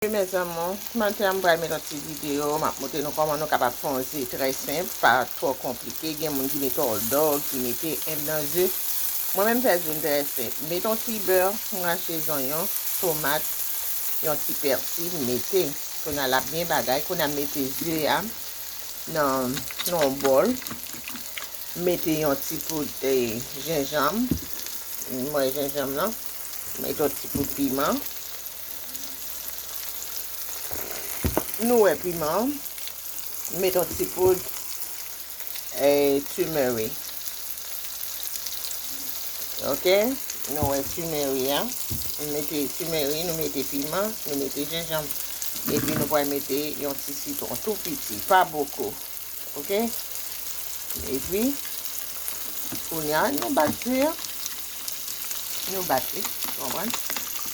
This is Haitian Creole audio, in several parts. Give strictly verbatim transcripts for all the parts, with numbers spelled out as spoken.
Mezanmi, maten an m pral met yon ti videyo, m ap montre nou kòman nou kapab fè yon ze trè senp, pa twò konplike. Gen moun ki mete òdò, ki mete enn nan ze. Mwen menm m fè ze m trè senp. Met yon ti bè, m rache zonyon, tomat, yon ti pèsi, m mete. Kounye a l ap byen bagay. Kounye a m mete ze a nan, nan yon bòl. M mete yon ti poud, eh, jenjanm. M wè jenjanm nan. M mete yon ti poud piman. Nou wè piman. M mete yon ti poud, eh, turmeric. Ok? Nou wè turmeric a. Nou mete turmeric, nou mete piman, nou mete jenjanm. Epi nou pral mete yon ti sitwon tou piti, pa boko. Ok? Epi, kounye a, nou bat ze a. Nou bat li, konprann?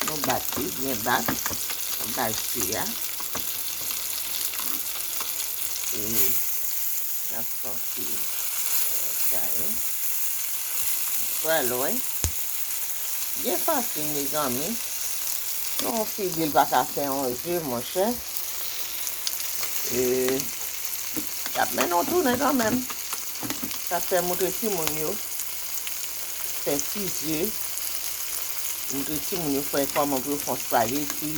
Nou bat li, byen bat. Nou bat ze a. E, n ap fè yon ti, eh, sa yo. Vwala, wè. Byen fasil, mezanmi. Yon figi l pa ka fè yon ze, monchè. E, y ap mennen w tounen kanmenm. Sa fè montre timoun yo. Fè ti ze. Montre timoun yo fè kòman pou yo fè yon spageti.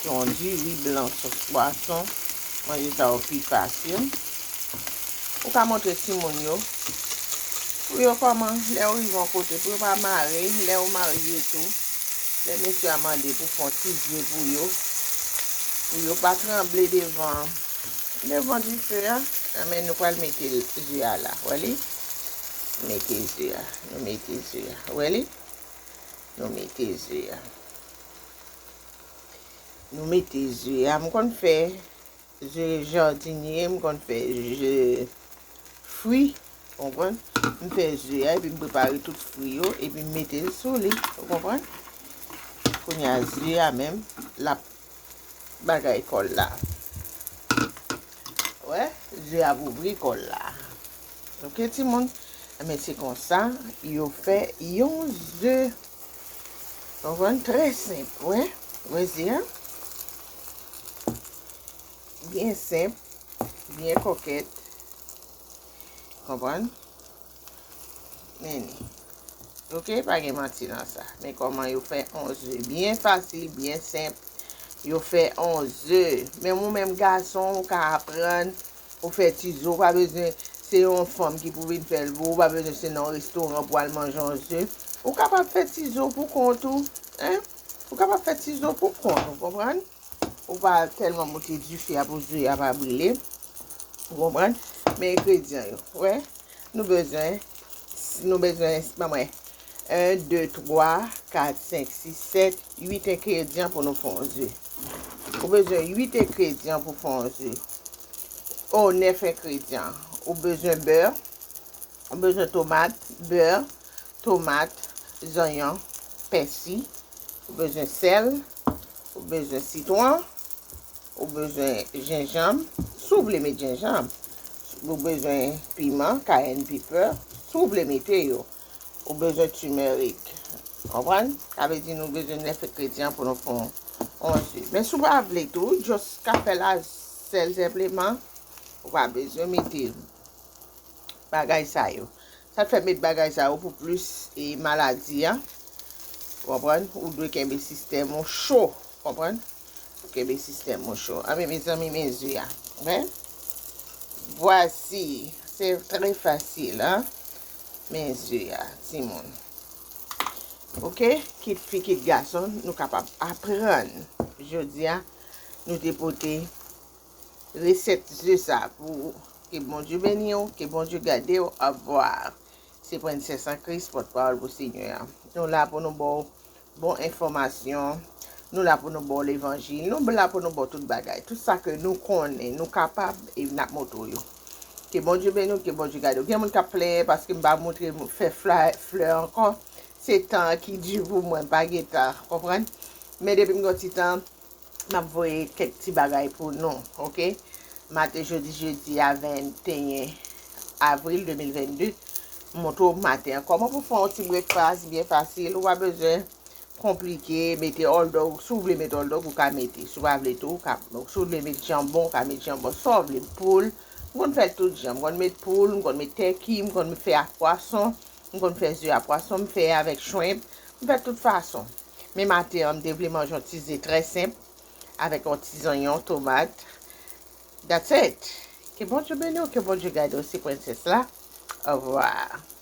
Yon diri blan sòs pwason. Manje sa yo pi fasil. Ou ka montre timoun yo. Pou yo kòman, lè yo rive yon kote, pou yo pa mare, lè yo marye tou. Lè mesye a mande pou fè yon ti ze pou yo. Pou yo pa tranble devan, devan dife a. Anben, nou pral mete ze a la. Wè li? Mete ze a. Nou mete ze a. Wè li? Nou mete ze a. Nou mete ze a. M konn fè ze jardinier, m konn fè ze fri, konprann? M fè ze a, epi m prepare tout fri yo, epi m mete l sou li, ou konprann? Kounye a, ze a menm, l ap bagay kò l la. Wè, ze a ap ouvri kò l la. Ok, timoun? Enben, se konsa, yo fè yon ze. Konprann? Trè senp, wè. Wè ze a? Byen senp, byen kokèt. Konprann? Men li. Ok, pa gen manti nan sa. Men kòman yo fè yon ze. Byen fasil, byen senp. Yo fè yon ze. Men ou menm gason, ou ka aprann. Ou fè ti ze, ou pa bezwen se yon fanm ki pou vin fè l pou ou, ou pa bezwen se nan yon restoran pou al manje yon ze. Ou kapab fè ti ze pou kont ou, en? Ou kapab fè ti ze pou kont ou, konprann? Ou pa tèlman moute dife a pou ze a pa brile. Ou konprann? Men engredyan yo, wè. Nou bezwen, nou bezwen, ban mwen, en, de, twa, kat, senk, sis, sèt, uit engredyan pou nou fè yon ze. Ou bezwen uit engredyan pou fè yon ze. O, nèf engredyan. Ou bezwen bè, ou bezwen tomat, bè, tomat, zonyon, pèsi, ou bezwen sèl, ou bezwen sitwon, ou bezwen jenjanm, si w vle met jenjanm, ou bezwen piman, cayenne pepper, si w vle mete yo, ou bezwen turmeric. Konprann? Sa vle di nou bezwen nèf engredyan pou nou fè yon, yon ze. Men si w pa vle tou, ou just ka fè l a sèl senpleman, ou pa bezwen mete bagay sa yo. Sa k fè m met bagay sa yo pou plis, e, maladi a. Konprann? Ou dwe kenbe sistèm ou cho. Konprann? Ou kenbe sistèm ou cho. Anben, mezanmi, men ze a. Wè? Vwasi. Se trè fasil, en. Men ze a, timoun. Ok? Kit fi, kit gason, nou kapab aprann. Jodi a, nou te pote resèt ze sa pou ou. Ke Bondye beni w, ke Bondye gade w. Au revoir. Se Prensès an Kris, pòtpawòl pou Senyè a. Nou la pou nou ba w bon enfòmasyon. Nou la pou nou ba w levanjil. Nou la pou nou ba w tout bagay. Tout sa ke nou konnen, nou kapab, e n ap montre w yo. Ke Bondye beni w, ke Bondye gade w. Gen moun k ap plenyen paske m pa montre m fè fla-, flè ankò. Se tan an ki di pou mwen, m pa gen tan, konprann? Men depi m gen yon ti tan, m ap voye kèk ti bagay pou nou, ok? Maten, jodi, jedi a, venteyen avril de mil vennde, m montre w maten an kòman pou fè yon ti brekfas byen fasil. Ou pa bezwen konplike, mete hotdog, si w vle mete hotdog, ou ka mete. Si w pa vle tou, ou ka, si w vle mete janbon, ou ka mete janbon, sa w vle, poul. M konn fè tout jan. M konn met poul, m konn met tèki, m konn fè ak pwason, m konn fè ze ak pwason, m fè avèk shrimp, m fè tout fason. Men maten an, m te vle manje yon ti ze trè senp, avèk yon ti zonyon, tomat. That's it. Ke Bondye beni w, ke Bondye gade w, se prensès la. Au revoir.